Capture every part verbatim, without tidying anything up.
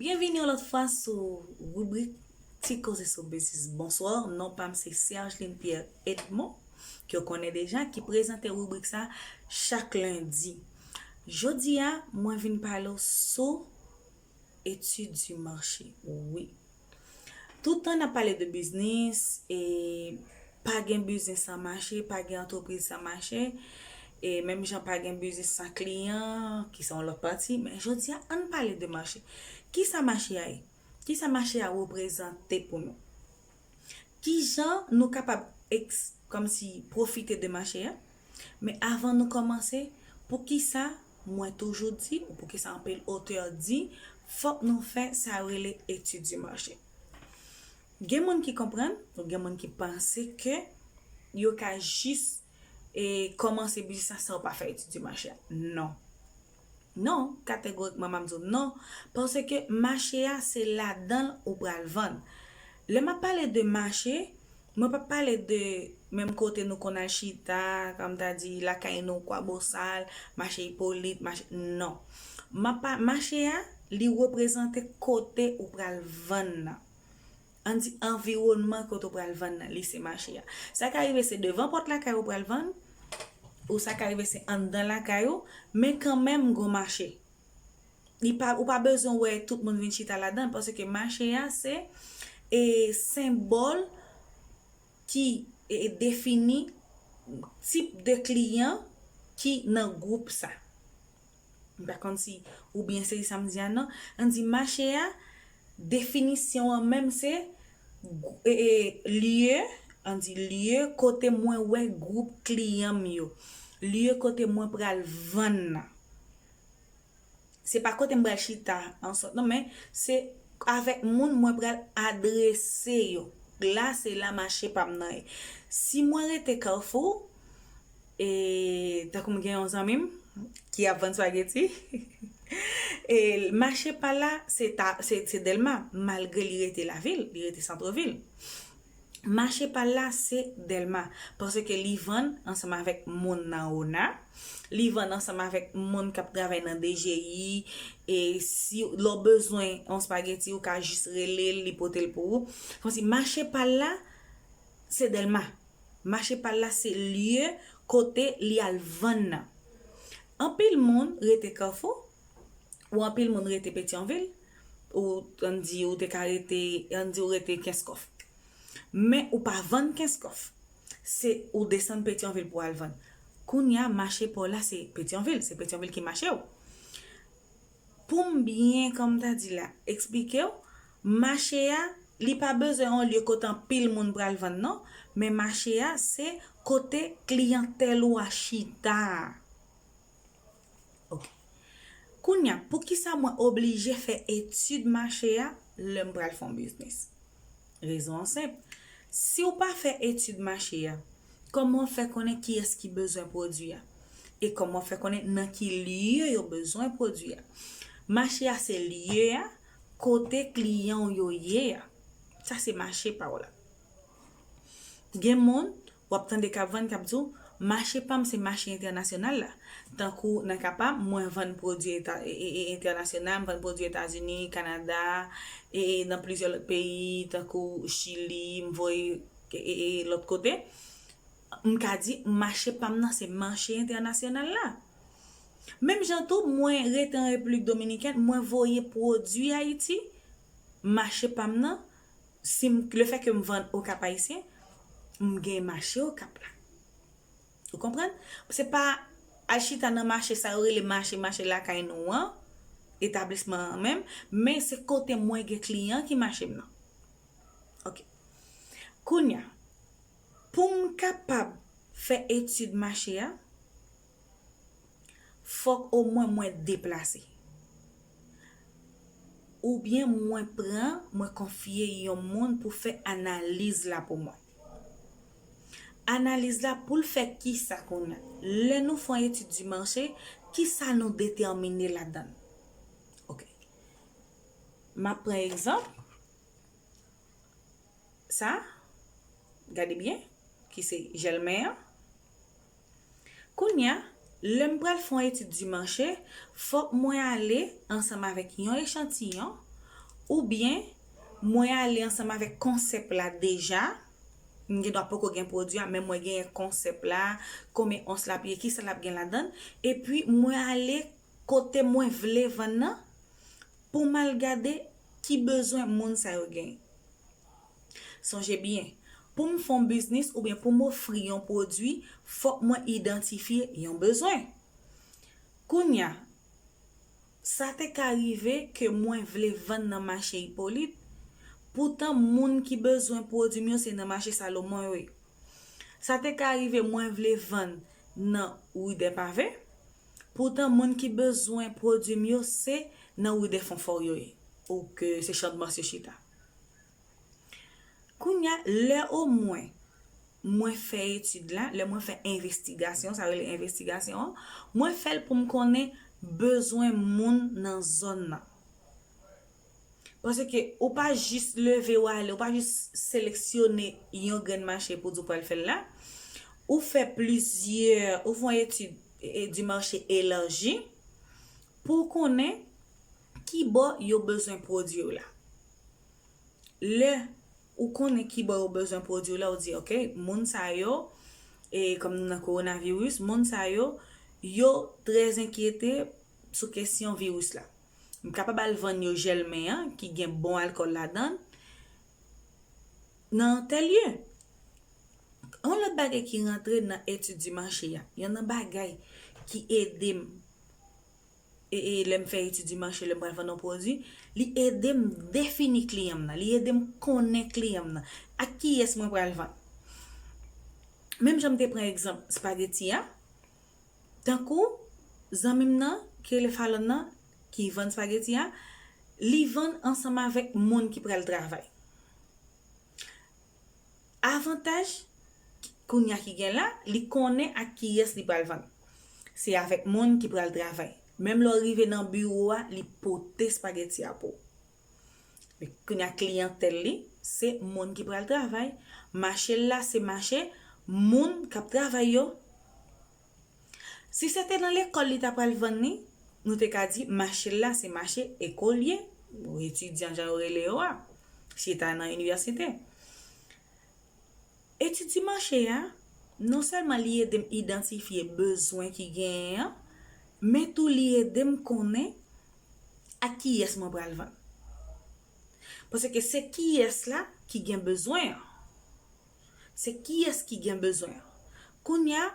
Byenvini yon lòt fwa sou ribrik Ti Koze sou Biznis. Bonswa, non pa m se Sergeline Pierre Edmond, ke w konnen deja, ki prezante ribrik sa chak lendi. Jodi a, mwen vin pale w sou etid di mache. Wi. Tout tan n ap pale de biznis, e pa gen biznis san mache, pa gen antrepriz san mache, e menm jan pa gen biznis san kliyan, ki se yon lòt pati. Men jodi a, ann pale de mache. Kisa mache a ye? Kisa mache a reprezante pou nou? Kijan nou kapab eks-, kòmsi pwofite de mache a? Men avan nou kòmanse, poukisa mwen toujou di, ou poukisa anpil otè di, fòk nou fè sa yo rele etid di mache? Gen moun ki konprann, ou gen moun ki panse ke yo ka jis, e, kòmanse biznis la san yo pa fè etid di mache a. Non. Non, kategorikman, m ap di w non, paske mache a, se ladan l ou pral vann. Lè m ap pale de mache, mwen p ap pale de menm kote nou konn al chita, kòm ta di, lakay nou, Kwabosal, mache Ipolit, mache, non. M ap pa-, mache a, li reprezante kote ou pral vann nan. Ann di anviwònman kote w pral vann nan, li se mache a. Sa ka rive se devan pòt lakay ou pral vann, ou sa ka rive se anndan lakay ou, men kanmenm gon mache. Li pa, ou pa bezwen wè tout moun vin chita ladan l, paske mache a se, e, senbòl ki, e, e, defini tip de kliyan ki nan gwoup sa. M pa konn si ou byen sezi sa m di a non. Ann di mache a, definisyon an menm se, e, e, lye, ann di lye kote mwen wè gwoup kliyan m yo. Lye kote mwen pral vann nan. Se pa kote m pral chita an sòt non, men se avèk moun mwen pral adrese yo. La, se la mache pa m nan ye. Si mwen rete Kafou, e, tankou m gen yon zanmi m ki ap vann spageti, e, mache pa l la, se ta, se, se Dèlma, malgre li rete lavil, li rete santvil. Mache pa l la, se Dèlma, paske li vann ansanm avèk moun nan ona, li vann ansanm avèk moun k ap travay nan D G I, e si lè w bezwen yon spageti, ou ka jis rele l, li pote l pou ou. Kòmsi mache pa l la, se Dèlma. Mache pa l la, se lye kote li al vann nan. Anpil moun rete Kafou, ou anpil moun rete Petyonvil, ou ann di ou te ka rete, ann di ou rete Kenskòf. Men ou pa vann Kenskòf. Se ou desann Petyonvil pou al vann. Kounye a, mache pa w la, se Petyonvil. Se Petyonvil ki mache w. Pou m byen, kòm m ta di la, eksplike w, mache a, li pa bezwen yon lye kote anpil moun pral vann, non. Men mache a, se kote kliyantèl ou a chita a. Ok. Kounye a, poukisa mwen oblije fè etid mache a lè m pral fè yon biznis? Rezon an senp. Si w pa fè etid mache a, kòman w fè konnen kiyès ki bezwen pwodui a? E kòman w fè konnen nan ki lye yo bezwen pwodui a? Mache a se lye a kote kliyan w yo ye a. Sa se mache pa w la. Gen moun, w ap tande k ap vann, k ap di w, mache pa m se mache entènasyonal la. Tankou nan ka pa m, mwen vann pwodui eta-, e, e, e, entènasyonal, m vann pwodui Etazini, Kanada, e, e, nan plizyè lòt peyi, tankou Chili, m voye, e, e, e, lòt kote. M ka di, mache pa m nan se mache entènasyonal la. Menm jan tou, mwen rete an Repiblik Dominikèn, mwen voye pwodui Ayiti, mache pa m nan, si m, lefètke m vann Okap Ayisyen, m gen mache Okap la. Ou konprann? Se pa al chita nan mache sa yo rele mache, mache lakay nou an, etablisman an menm, men se kote mwen gen kliyan ki mache m nan. Ok. Kounye a, pou m kapab fè etid mache a, fòk omwen mwen deplase. Oubyen mwen pran, mwen konfye yon moun pou fè analiz la pou mwen. Analiz la pou l fè kisa kounye a? Lè nou fè yon etid di mache, kisa nou detèmine ladan l? Ok. M ap pran egzanp. Sa, gade byen, ki se jèl men an. Kounye a, lè m pral fè yon etid di mache, fòk mwen ale ansanm avèk yon echantiyon Oubyen, mwen ale ansanm avèk konsèp la deja, m gen dwa poko gen pwodui a, men mwen genyen konsèp la, konbyen ons l ap ye, kisa l ap gen ladan l, epi mwen ale kote mwen vle vann nan pou m al gade ki bezwen moun sa yo genyen. Sonje byen, pou m fè yon biznis oubyen pou m ofri yon pwodui, fòk mwen idantifye yon bezwen. Kounye a, sa te ka rive ke mwen vle vann nan mache Ipolit, poutan moun ki bezwen pwodui m yo se nan mache Salomon yo ye. Sa te ka rive mwen vle vann nan Rue des Pavés, poutan moun ki bezwen pwodui m yo se nan Rue des Fonfò yo ye, ou ke se Chandmans yo chita. Kounye a, lè omwen mwen fè etid la, lè mwen fè envestigasyon, sa rele envestigasyon an, mwen fè l pou m konnen bezwen moun nan zòn nan. Paske ou pa jis leve w ale, ou pa jis seleksyone yon grenn mache pou di w pral fè l la. Ou fè plizyè, ou fè yon etid e, e, di mache elaji pou w konnen ki bò yo bezwen pwodui w la. Lè ou konnen ki bò yo bezwen pwodui w la, ou di, ok, moun sa yo, e kòm nou nan kowonaviris, moun sa yo, yo trè enkyete sou kesyon viris la. M kapab al vann yo jèl men an, ki gen bon alkòl ladan l, nan tèl lye. Yon lòt bagay ki rantre nan etid di mache a, yon nan bagay ki ede m, e, e, lè m fè etid di mache, lè m pral vann yon pwodui, li ede m defini kliyan m nan, li ede m konnen kliyan m nan, ak kiyès mwen pral vann. Menm jan m te pran egzanp espageti a, tankou zanmi m nan, ki rele Falon nan, ki vann espageti a, li vann ansanm avèk moun ki pral travay. Avantaj kounye a ki gen la, li konnen ak kiyès li pral vann. Se avèk moun ki pral travay. Menm lè w rive nan biwo a, li pote espageti a pou ou. Men kounye a kliyantèl li, se moun ki pral travay. Mache l la, se mache moun k ap travay yo. Si se te nan lekòl li ta pral vann li, nou te ka di mache l la se mache ekolye, ou etidyan jan yo rele yo a, si ta nan inivèsite. Etid di mache a, non sèlman li ede m idantifye bezwen ki genyen an, men tou li ede m konnen ak kiyès mwen pral vann. Paske se kiyès la ki gen bezwen an. Se kiyès ki gen bezwen an. Kounye a,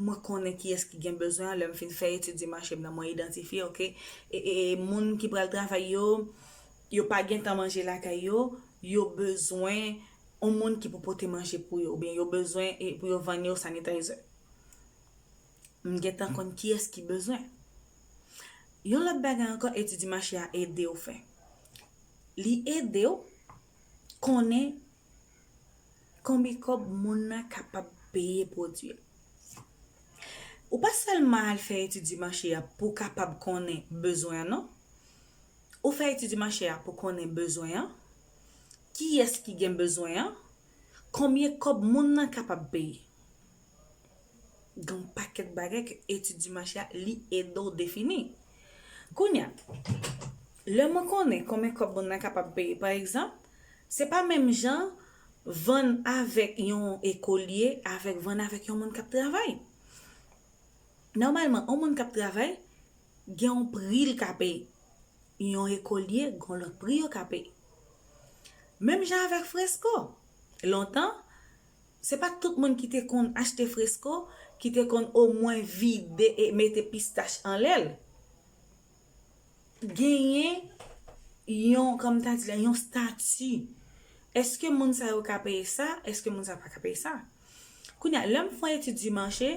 mwen konnen kiyès ki gen bezwen an, lè m fin fè etid di mache m nan, mwen idantifye, ok, e, e, e moun ki pral travay yo, yo pa gentan manje lakay yo, yo bezwen yon moun ki pou pote manje pou yo, oubyen yo bezwen, e, pou yo vann yo sanitizer. M gentan konn kiyès ki bezwen. Yon lòt bagay ankò, etid di mache a ede w fè. Li ede w konnen konbyen kòb moun nan kapab peye pwodui a. Ou pa sèlman al fè etid di mache a pou w kapab konnen bezwen an, non. Ou fè etid di mache a pou konnen bezwen an, kiyès ki gen bezwen an, konbyen kòb moun nan kapab peye. Gen yon pakèt bagay ke etid di mache a, li ede w defini. Kounye a, lè mwen konnen konbyen kòb moun nan kapab peye, pa egzanp, se pa menm jan vann avèk yon ekolye avèk vann avèk yon moun k ap travay. Nòmalman, yon moun k ap travay, gen yon pri l ka peye. Yon ekolye, gen yon lòt pri yo ka peye. Menm jan avèk fresko. Lontan, se pa tout moun ki te konn achte fresko, ki te konn omwen vide e mete pistach anlè l. Genyen yon, kòm ta di la, yon stati. Èske moun sa yo ka peye sa? Èske moun sa pa ka peye sa? Kounye a, lè m fè etid di mache,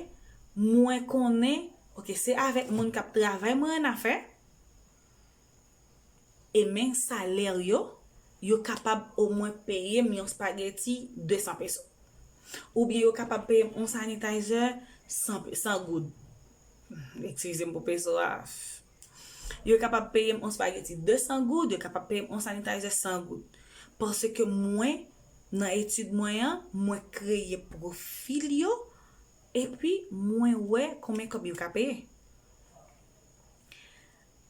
mwen konnen, ok, se avèk moun k ap travay mwen annafè, e men salè yo, yo kapab omwen peye m yon spageti de san peso. Oubyen yo kapab peye m yon sanitizer san, san goud. Eskize m pou peso a. Yo kapab peye m yon spageti de san goud, yo kapab peye m yon sanitizer san goud. Paske mwen, nan etid mwen an, mwen kreye pwofil yo, epi mwen wè konbyen kòb yo ka peye.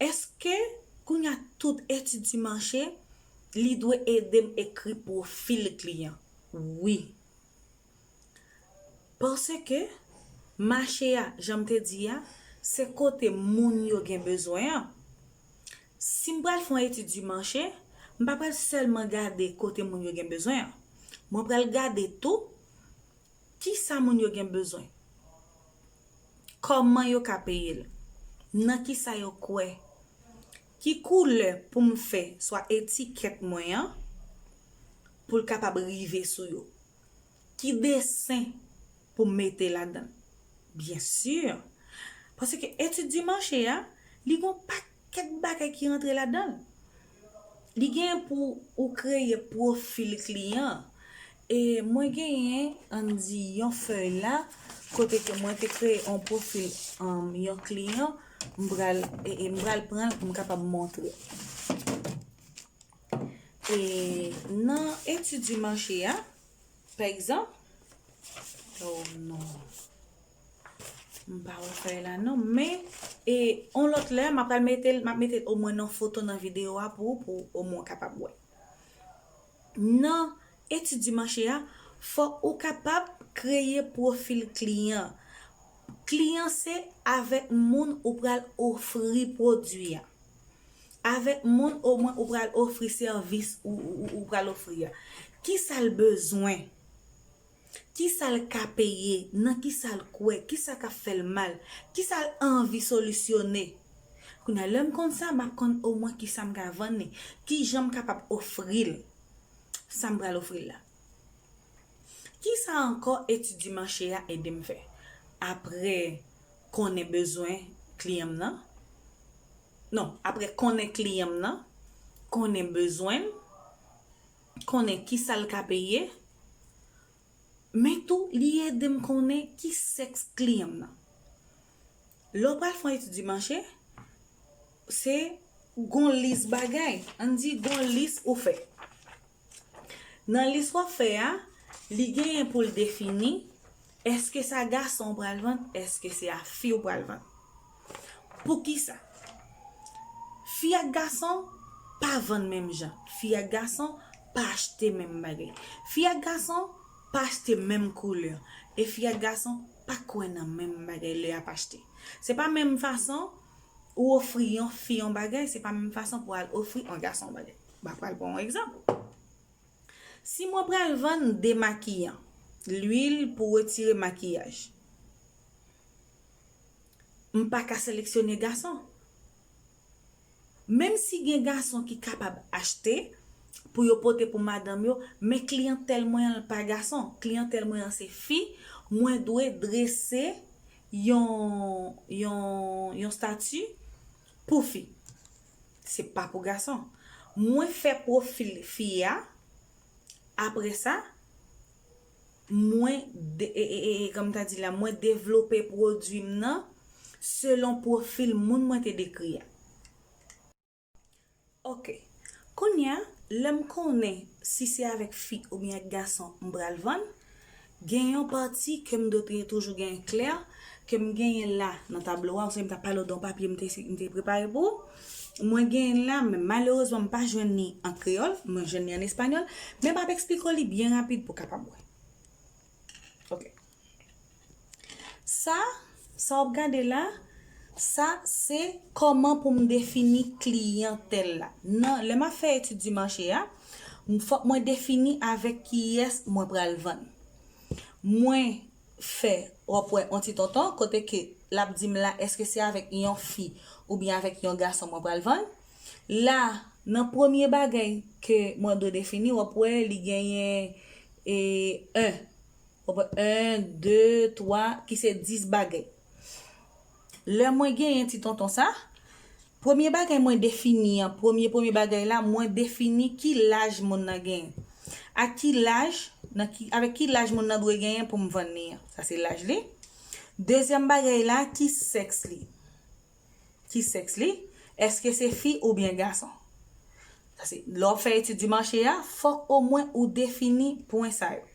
Èske kounye a tout etid di mache, li dwe ede m ekri pwofil kliyan. Wi. Paske mache a, jan m te di a, se kote moun yo gen bezwen an. Si m pral fè yon etid di mache, m pa pral sèlman gade kote moun yo gen bezwen an. Mwen pral gade tou kisa moun yo gen bezwen. Kòman yo ka peye l? Nan kisa yo kwè? Ki koulè pou m fè swa etikèt mwen an pou l kapab rive sou yo? Ki desen pou m mete ladan l? Byen si. Paske etid di mache a, li gon pakèt bagay ki rantre ladan l. Li gen pou ou kreye pwofil kliyan. E mwen genyen, ann di, yon fèy la, kote ke mwen te kreye yon pwofil, um, yon kliyan, m pral, e, e m pral pran l pou m kapab montre. E nan etid di mache a, pa egzanp, oh non, m pa wè fèy la non, men, e, on lòt lè, m ap pral mete l, m ap mete l omwen nan foto nan videyo a pou, pou omwen w kapab wè. Nan etid di mache a, fò ou kapab kreye pwofil kliyan. Kliyan se avèk moun ou pral ofri pwodui a. Avèk moun omwen ou pral ofri sèvis ou, ou, ou, ou pral ofri a. Kisa l bezwen? Kisa l ka peye? Nan kisa l kwè? Kisa k ap fè l mal? Kisa l anvi solisyone? Kounye a, lè m konn sa, m ap konn omwen kisa m ka vann li, kijan m kapab ofri l sa m pral ofri l la. Kisa ankò etid di mache a ede m fè? Apre konnen bezwen kliyan m nan, non, apre konnen kliyan m nan, konnen bezwen l, konnen kisa l ka peye, men tou, li ede m konnen ki sèks kliyan m nan. Lè w pral fè yon etid di mache, se gon lis bagay, ann di gon lis ou fè. Nan lis w ap fè a, li genyen pou l defini, èske se a gason w pral vann, èske se a fi w pral vann. Poukisa? Fi ak gason pa vann menm jan. Fi ak gason pa achte menm bagay. Fi ak gason pa achte menm koulè. E fi ak gason pa kwè nan menm bagay lè y ap achte. Se pa menm fason ou ofri yon fi yon bagay, se pa menm fason pou al ofri yon gason yon bagay. M ap pral pran yon egzanp. Si mwen pral vann demakiyan, lwil pou retire makiyaj, m pa ka seleksyone gason. Menm si gen gason ki kapab achte pou yo pote pou madanm yo, men kliyantèl mwen an pa gason. Kliyantèl mwen an se fi, mwen dwe drese yon, yon, yon stati pou fi. Se pa pou gason. Mwen fè pwofil fi a, apre sa, mwen, de, e, e, e, e, kòm ta di la, mwen devlope pwodui m nan selon pwofil moun mwen te dekri a. Ok. Kounye a, lè m konnen si se avèk fi oubyen ak gason m pral vann, gen yon pati ke m dwe te toujou gen klè, ke m genyen la nan tablo a, ou se m t ap pale w de yon papye m te, m te prepare pou ou. Mwen genyen la, men malerezman m pa jwenn li an kreyòl, mwen jwenn li an espanyòl, men m ap eksplike w li byen rapid pou w kapab wè. Ok. Sa, sa w ap gade la, sa se kòman pou m defini kliyantèl la. Nan, lè m ap fè etid di mache a, m, fòk mwen defini avèk kiyès mwen pral vann. Mwen fè, w ap wè yon ti tonton, kote ke l ap di m la, èske se avèk yon fi oubyen avèk yon gason mwen pral vann. La, nan premye bagay ke mwen dwe defini, w ap wè li genyen, e, en. W ap wè en, de, twa, ki se dis bagay. Lè mwen genyen ti tonton sa, premye bagay mwen defini an, premye, premye bagay la, mwen defini ki laj moun nan genyen. Ak ki laj, nan ki, avèk ki laj moun nan dwe genyen pou m vann li an. Sa se laj li. Dezyèm bagay la, ki sèks li? Ki sèks li? Èske se fi oubyen gason? Sa se, lè w ap fè etid di mache a, fòk omwen ou defini pwen sa yo.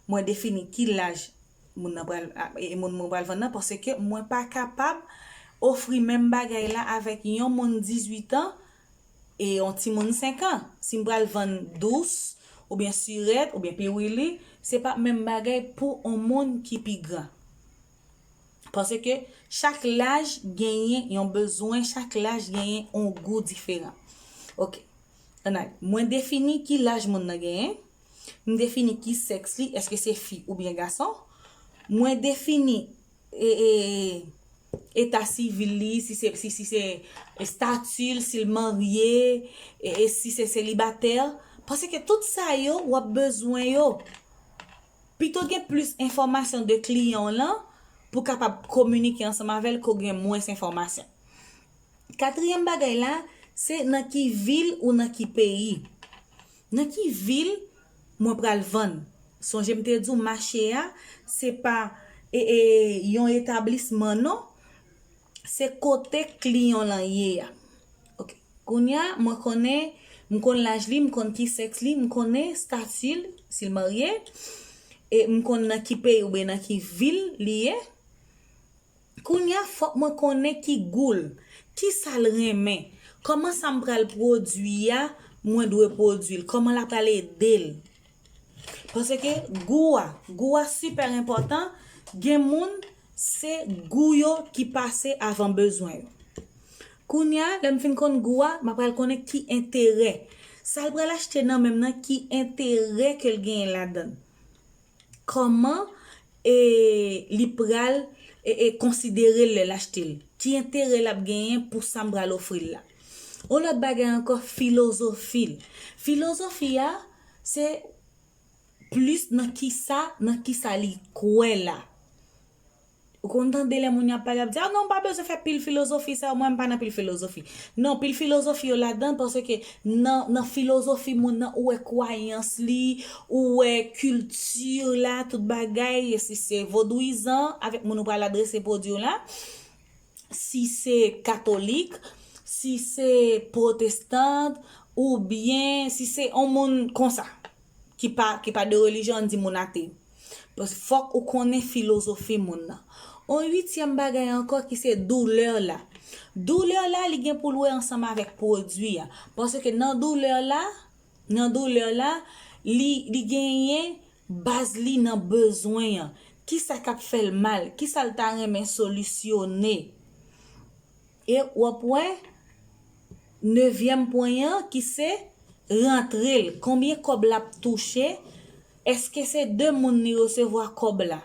Mwen defini ki laj moun nan pral, a, e, moun mwen pral vann nan, paske mwen pa kapab ofri menm bagay la avèk yon moun dizuit an e yon timoun senk an. Si m pral vann dous, oubyen sirèt, oubyen piwili, se pa menm bagay pou yon moun ki pi gran. Paske chak laj genyen yon bezwen, chak laj genyen yon gou diferan. Ok. Ann al. Mwen defini ki laj moun nan genyen. M defini ki sèks li, èske se fi oubyen gason. Mwen defini e, e, eta sivil li, si se, si, si se estati l, si l marye, e, e si se selibatè. Paske tout sa yo, w ap bezwen yo. Pito gen plis enfòmasyon de kliyan w lan pou kapab kominike ansanm avè l ke w gen mwens enfòmasyon. Katriyèm bagay la, se nan ki vil ou nan ki peyi. Nan ki vil mwen pral vann? Sonje m te di w mache a, se pa e, e, yon etablisman non, se kote kliyan w lan ye a. Ok. Kounye a, mwen konnen, m konn laj li, m konn ki sèks li, m konnen estati l, si l marye, e m konn nan ki peyi oubyen nan ki vil li ye. Kounye a, fòk mwen konnen ki gou l, ki sa l renmen, kòman sa m pral pwodui a, mwen dwe pwodui l, kòman l ap pral ede l. Paske gou a, gou a sipè enpòtan, gen moun, se gou yo ki pase avan bezwen yo. Kounye a, lè m fin konn gou a, m ap pral konnen ki enterè. Sa l pral achte nan men m nan, ki enterè ke l genyen ladan l. Kòman e, li pral e, e, konsidere l lè l achte l? Ki enterè l ap genyen pou sa m pral ofri l la? Yon lòt bagay ankò, filozofi l. Filozofi a, se plis nan kisa, nan kisa li kwè la. Ou konn tande lè moun y ap pale, y ap di, "Ah non, m pa bezwen fè pil filozofi sa, mwen m pa nan pil filozofi." Non, pil filozofi yo ladan, paske nan, nan filozofi moun nan, ou wè kwayans li, ou wè kilti la, tout bagay, si se vodouyizan, avèk moun ou pral adrese pwodui w la, si se katolik, si se pwotestan, oubyen si se yon moun konsa, ki pa, ki pa de relijyon, ann di moun ate. Paske fòk ou konnen filozofi moun nan. On uityèm bagay ankò ki se doulè la. Doulè la, li gen pou l wè ansanm avèk pwodui a. Paske nan doulè la, nan doulè la, li, li genyen baz li nan bezwen an. Kisa k ap fè l mal? Kisa l ta renmen solisyone? E w ap wè, nevyèm pwen an ki se rantre l. Konbyen kòb l ap touche? Èske se de moun li resevwa kòb la?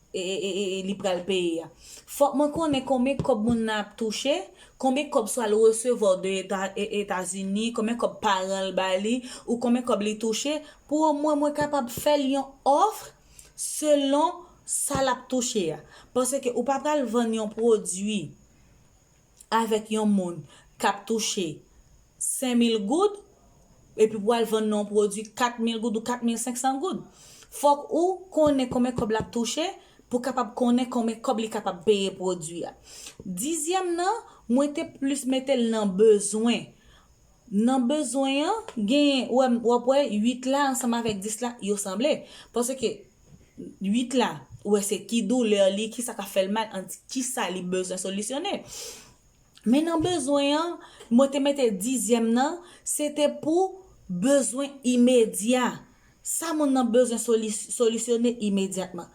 E, e, e, e, e li pral peye a. Fòk mwen konnen konbyen kòb moun nan ap touche, konbyen kòb swa l resevwa de Eta-, e, Etazini, konbyen kòb paran l ba li, ou konbyen kòb li touche, pou omwen mwen kapab fè l yon òf selon sa l ap touche a. Paske ou pa pral vann yon pwodui avèk yon moun k ap touche senk mil goud, epi pou al vann nan yon pwodui kat mil goud ou kat mil senk san goud. Fòk ou konnen konbyen kòb l ap touche pou kapab konnen konbyen kòb li kapab peye pwodui a. Dizyèm nan, mwen te plis mete l nan bezwen. Nan bezwen an, gen, w ap wè uit la ansanm avèk dis la, yo sanble. Paske uit la, ou wè se ki doulè li, kisa k ap fè l mal, ann di kisa li bezwen solisyone. Men nan bezwen an, mwen te mete dizyèm nan, se te pou bezwen imedya. Sa moun nan bezwen soli-, solisyone imedyatman.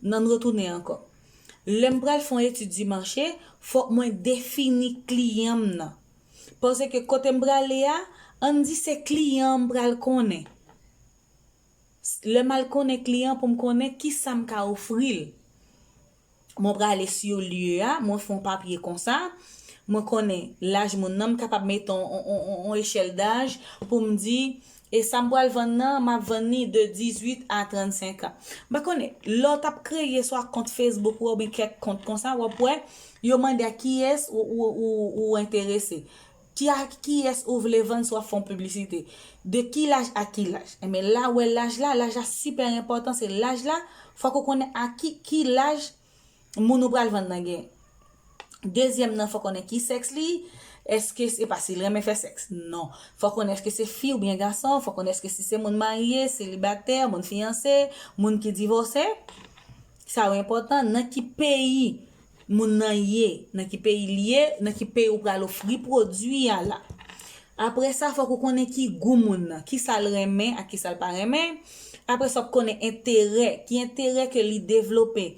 Ann retounen ankò. Lè m pral fè yon etid di mache, fòk mwen defini kliyan m nan. Paske kote m prale a, ann di se kliyan an m pral konnen. Lè m al konnen kliyan pou m konnen kisa m ka ofri l. Mwen prale sou lye a, mwen fè yon papye konsa. Mwen konnen laj moun nan, m kapab mete yon, yon, yon, yon, yon echèl daj pou m di, e sa m pral vann nan, m ap vann li de dizuit a trannsenk an. M pa konnen, lè w t ap kreye swa kont Facebook ou oubyen kèk kont konsa, w ap wè, yo mande a kiyès ou, ou, ou, ou enterese. Ki a kiyès ou vle vann si w ap fè yon piblisite? De ki laj a ki laj? Enben, la w wè laj la, laj la sipè enpòtan, se laj la, fòk ou konnen a ki, ki laj moun ou pral vann nan gen. Dezyèm nan, fòk konnen ki sèks li, èske se pa si l renmen fè sèks? Non. Fòk konnen èske se fi oubyen gason, fòk konnen èske si se moun marye, selibatè, moun fiyanse, moun ki divòse. Sa yo enpòtan, nan ki peyi moun nan ye, nan ki peyi l ye, nan ki peyi ou pral ofri pwodui a la. Apre sa, fòk ou konnen ki gou moun nan, ki sa l renmen ak ki sa l pa renmen. Apre sa, w ap konnen enterè, ki enterè ke li devlope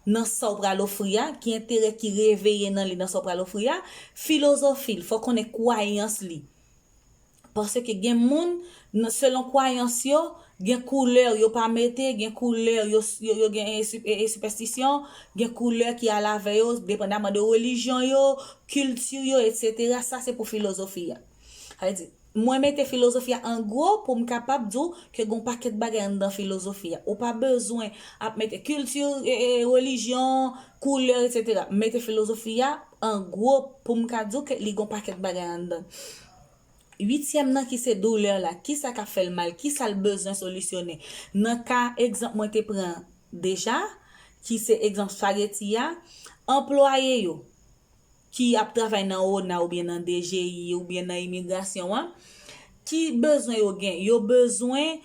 nan sa w pral ofri a, ki enterè ki reveye nan li nan sa w pral ofri a, filozofi l, fòk konnen kwayans li. Paske gen moun, selon kwayans yo, gen koulè yo pa mete, gen koulè yo, yo, yo gen e, e, e, sipèstisyon, gen koulè ki al avè yo, depandaman de relijyon yo, kilti yo, etsetera. Sa se pou filozofi a. Sa vle di, mwen mete filozofi a an gwo pou m kapab di w ke gen yon pakèt bagay anndan filozofi a. Ou pa bezwen ap mete kilti, e, e, relijyon, koulè, etsetera. Mete filozofi a an gwo pou m ka di w ke li gen yon pakèt bagay anndan. Uityèm nan ki se doulè la, kisa k ap fè l mal, kisa l bezwen solisyonnen. Nan ka egzanp mwen te pran deja, ki se egzanp spageti a, anplwaye yo ki ap travay nan ona oubyen nan D G I oubyen nan imigrasyon an, ki bezwen yo gen? Yo bezwen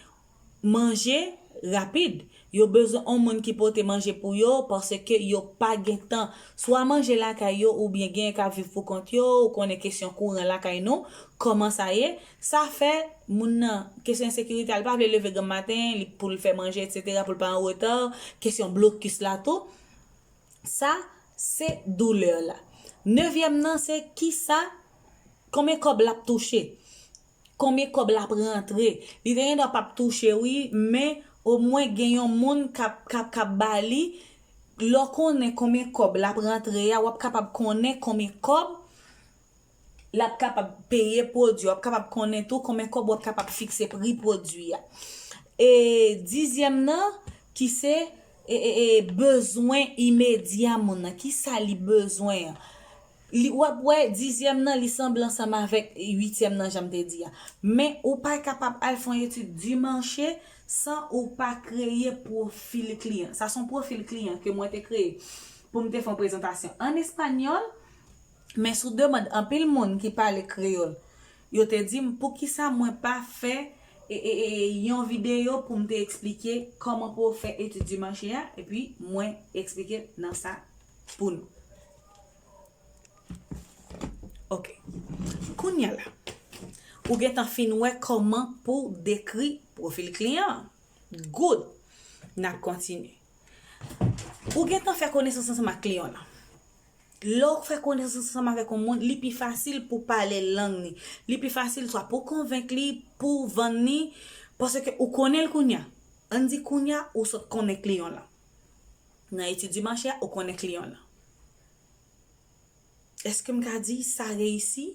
manje rapid. Yo bezwen yon moun ki pote manje pou yo paske yo pa gen tan. Swa manje lakay yo oubyen gen ka viv pou kont yo, ou konnen kesyon kouran lakay nou, kòman sa ye. Sa fè moun nan, kesyon ensekirite a, li pa vle leve granm maten, li pou l fè manje, etsetera, pou l pa an reta, kesyon blokis la tou. Sa se doulè la. Nevyèm nan se kisa, konbyen kòb l ap touche. Konbyen kòb l ap rantre. Li te gen dwa p ap touche, wi, men omwen gen yon moun k ap, k ap, k ap ba li. Lè w konnen konbyen kòb l ap rantre a, w ap kapab konnen konbyen kòb l ap kapab peye pwodui, w ap kapab konnen tou konbyen kòb w ap kapab fikse pri pwodui a. E dizyèm nan, ki se, e, e, e, bezwen imedya moun nan. Kisa li bezwen an? Li, w ap wè, dizyèm nan, li sanble ansanm avèk uityèm nan, jan m te di a. Men, ou pa kapab al fè yon etid di mache san ou pa kreye pwofil kliyan. Sa se yon pwofil kliyan ke mwen te kreye pou m te fè yon prezantasyon an espanyòl, men sou demann anpil moun ki pale kreyòl, yo te di m poukisa mwen pa fè, e, e, e, yon videyo pou m te eksplike kòman pou w fè etid di mache a, epi mwen eksplike nan sa pou nou. Ok. Kounye a la, ou gentan fin wè kòman pou w dekri pwofil kliyan an. Good. N ap kontinye. Ou gentan fè konesans ansanm ak kliyan w lan. Lè w fè konesans ansanm avèk yon moun, li pi fasil pou pale lang ni. Li pi fasil swa pou konvenk li, pou vann ni, paske ou konnen l kounye a. Ann di kounye a, ou sot konnen kliyan w lan. Nan etid di mache a, ou konnen kliyan w lan. Èske m ka di sa reyisi?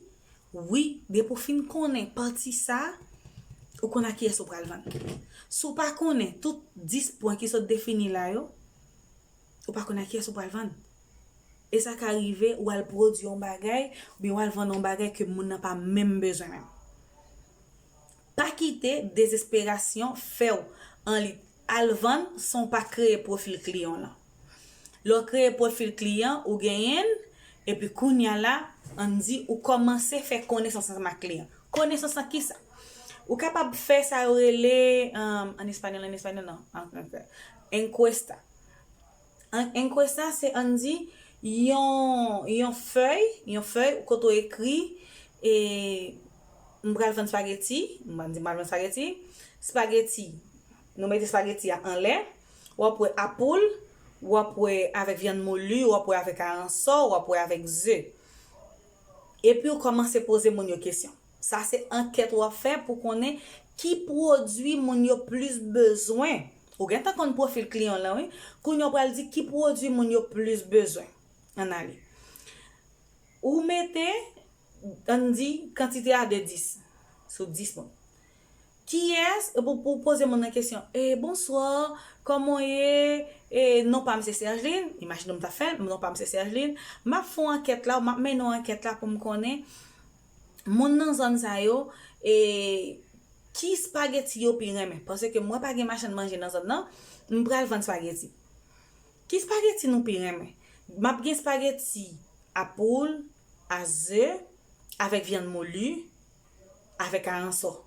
Wi, depi w fin konnen pati sa, ou konn a kiyès ou pral vann. Si w pa konnen tout dis pwen ki sot defini la yo, ou pa konn a kiyès ou pral vann. E sa ka rive, w al pwodui yon bagay, oubyen w al vann yon bagay ke moun nan pa menm bezwen menm. Pa kite dezesperasyon fè w annik al vann san w pa kreye pwofil kliyan w lan. Lè w kreye pwofil kliyan, ou genyen l, epi kounye a la, ann di ou kòmanse fè konesans ansanm ak kliyan. Konesans lan kisa? Ou kapab fè sa yo rele, um, an espanyòl, an espanyòl non, an fransè. Encuesta. An, encuesta se, ann di, yon, yon fèy, yon fèy kote w ekri, e, m pral vann spageti, m pral di m pral vann spageti, spageti, nou mete spageti a anlè, w ap wè apoul, w ap wè avèk vyann moli, w ap wè avèk aransò, w ap wè avèk ze. Epi w kòmanse poze moun yo kesyon. Sa se ankèt w ap fè pou konnen ki pwodui moun yo plis bezwen. Ou gentan konn pwofil kliyan w lan, wi. Kounye a w pral di ki pwodui moun yo plis bezwen. Ann ale. Ou mete, ann di, kantite a de dis. Sou dis moun. Kiyès, pou, pou poze moun nan kesyon, e, bonswa, kòman w ye? E, non pa m se Sergeline, imajine m ta fè l, non pa m se Sergeline, m ap fè yon ankèt la, m ap mennen yon ankèt la pou m konnen moun nan zòn sa yo, e, ki spageti yo pi renmen. Paske mwen pa gen machann manje nan zòn nan, m pral vann spageti. Ki spageti nou pi renmen? M ap gen spageti a poul, a ze, avèk vyann moli, avèk aransò.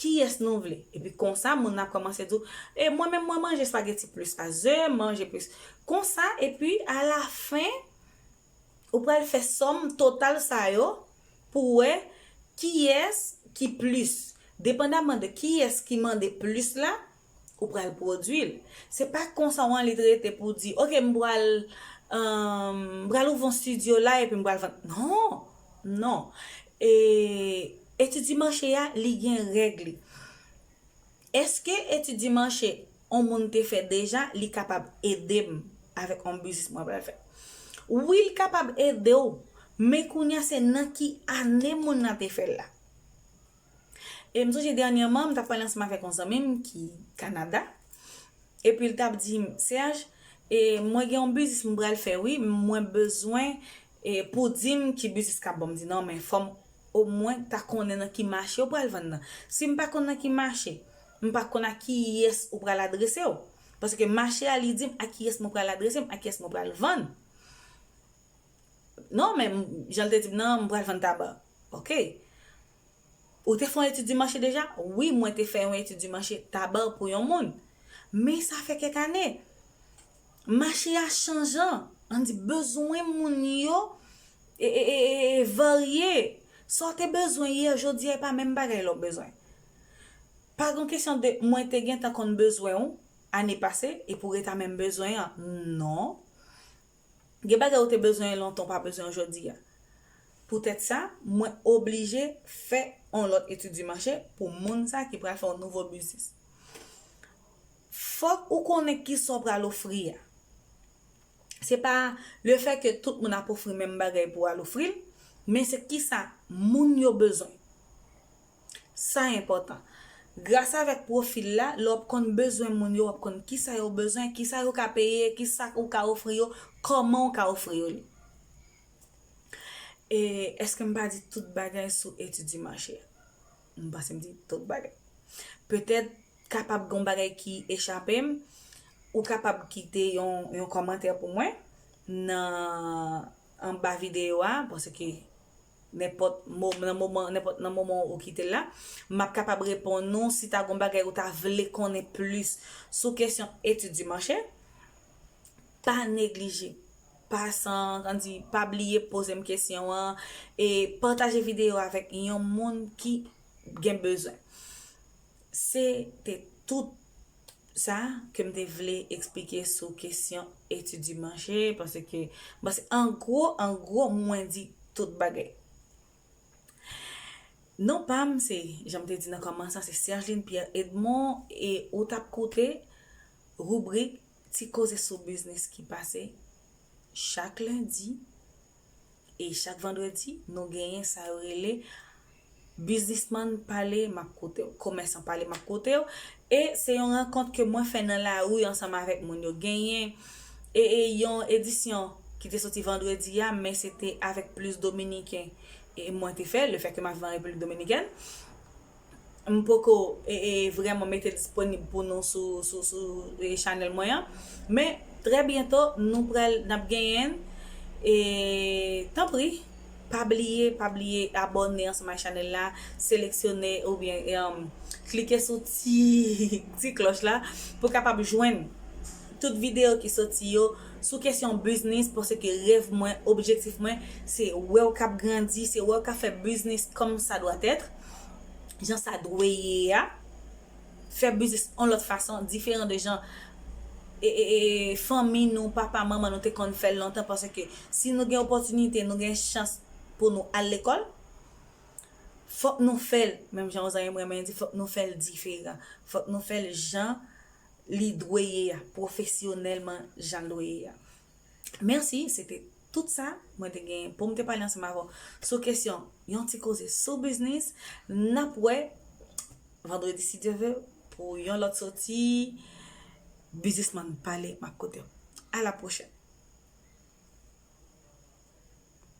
Kiyès nou vle? Epi konsa, moun nan ap kòmanse di w, e mwen menm, mwen manje spageti plis a ze, m manje plis. Konsa, epi alafen, Ou pral fè sòm total sa yo pou wè kiyès ki plis. Depandaman de kiyès ki mande plis la, ou pral pwodui l. Se pa konsa w annik rete pou di, "Ok, m pral, um, m pral ouvri yon studio la epi m pral vann." Non, non. E etid di mache a, li gen règ li. Èske etid di mache yon moun te fè deja, li kapab ede m avèk yon biznis mwen pral fè? Wi, li kapab ede w, men kounye a se nan ki ane moun nan te fè l la. E m sonje dènyèman, m t ap pale ansanm avèk yon zanmi m ki Kanada, epi l t ap di m, "Serge, e mwen gen yon biznis m pral fè, wi, mwen bezwen e pou di m ki biznis k ap bon." M di, "Non, men fò m omwen ta konnen nan ki mache w pral vann nan. Si m pa konn nan ki mache, m pa konn a kiyès ou pral adrese w. Paske mache a li di m a kiyès mwen pral adrese m, a kiyès mwen pral vann." "Non, men m- jan l te di m nan, m pral vann taba." Ok. "Ou te fè yon etid di mache deja?" "Wi, mwen te fè yon etid di mache taba pou yon moun. Men sa fè kèk ane. Mache a chanjan. Ann di, bezwen moun yo e, e, e, e, e varye. Sa w te bezwen yè, jodi a, e pa menm bagay la w bezwen." Pa gen kesyon de mwen te gentan konn bezwen w ane pase, epi w rete a menm bezwen an. Non. Gen bagay ou te bezwen lontan, w pa bezwen yo jodi a. Poutèt sa, mwen oblije fè yon lòt etid di mache pou moun sa ki pral fè yon nouvo biznis. Fòk ou konnen kisa w pral ofri a. Se pa lefètke tout moun ap ofri menm bagay pou w al ofri l, men se kisa moun yo bezwen. Sa enpòtan. Gras avèk pwofil la, lè w ap konn bezwen moun yo, w ap konn kisa yo bezwen, kisa yo ka peye, kisa ou ka ofri yo, kòman ou ka ofri yo li. E èske m pa di tout bagay sou etid di mache a? M panse m di tout bagay. Petèt, kapab gen yon bagay ki echape m, ou kapab kite yon, yon kòmantè pou mwen nan anba videyo a, paske nenpòt mo- nan moman, nenpòt nan moman ou kite l la, m ap kapab reponn ou. Si ta gen yon bagay ou ta vle konnen plis sou kesyon etid di mache, pa neglije, pa san, ann di, pa bliye poze m kesyon an, e pataje videyo avèk yon moun ki gen bezwen. Se te tout sa ke m te vle eksplike sou kesyon etid di mache, paske, paske an gwo, an gwo, mwen di tout bagay. Non pa m, se, jan m te di nan kòmansman, se Sergeline Pierre Edmond, e ou t ap koute ribrik Ti Koze sou Biznis ki pase chak lendi e chak vandredi, nou genyen sa yo rele Biznisman Pale, m ap koute w, Komèsan Pale, m ap koute w. E se yon rankont ke mwen fè nan lari ansanm avèk moun yo. Genyen e, e yon edisyon ki te soti vandredi a, men se te avèk plis Dominiken e mwen te fè, lefètke m ap viv an Repiblik Dominikèn. M poko e, e, vrèman mete l disponib pou nou sou, sou, sou e, chanèl mwen an. Men, trè byento, nou pral, n ap genyen l. E, tanpri, pa bliye, pa bliye abòne ansanm ak chanèl la, seleksyone oubyen e, um, klike sou ti, ti klòch la pou w kapab jwenn tout videyo ki soti yo sou kesyon biznis, paske rèv mwen, objektif mwen, se wè w k ap grandi, se wè w k ap fè biznis kòm sa dwa èt, jan sa dwe ye a, fè biznis yon lòt fason, diferan de jan e, e, e, fanmi nou, papa, manman nou te konn fè l lontan, paske si nou gen opòtinite, nou gen chans pou nou al lekòl, fòk nou fè l, menm jan yon zanmi mwen di, fòk nou fè l diferan, fòk nou fè l jan li dwe ye a, pwofesyonèlman jan l dwe ye a. Mèsi, se te tout sa mwen te gen pou m te pale ansanm avè w sou kesyon yon ti koze sou biznis. N ap wè vandredi, si Dye vle, pou yon lòt soti. Biznisman Pale, m ap koute w. A la pwochèn.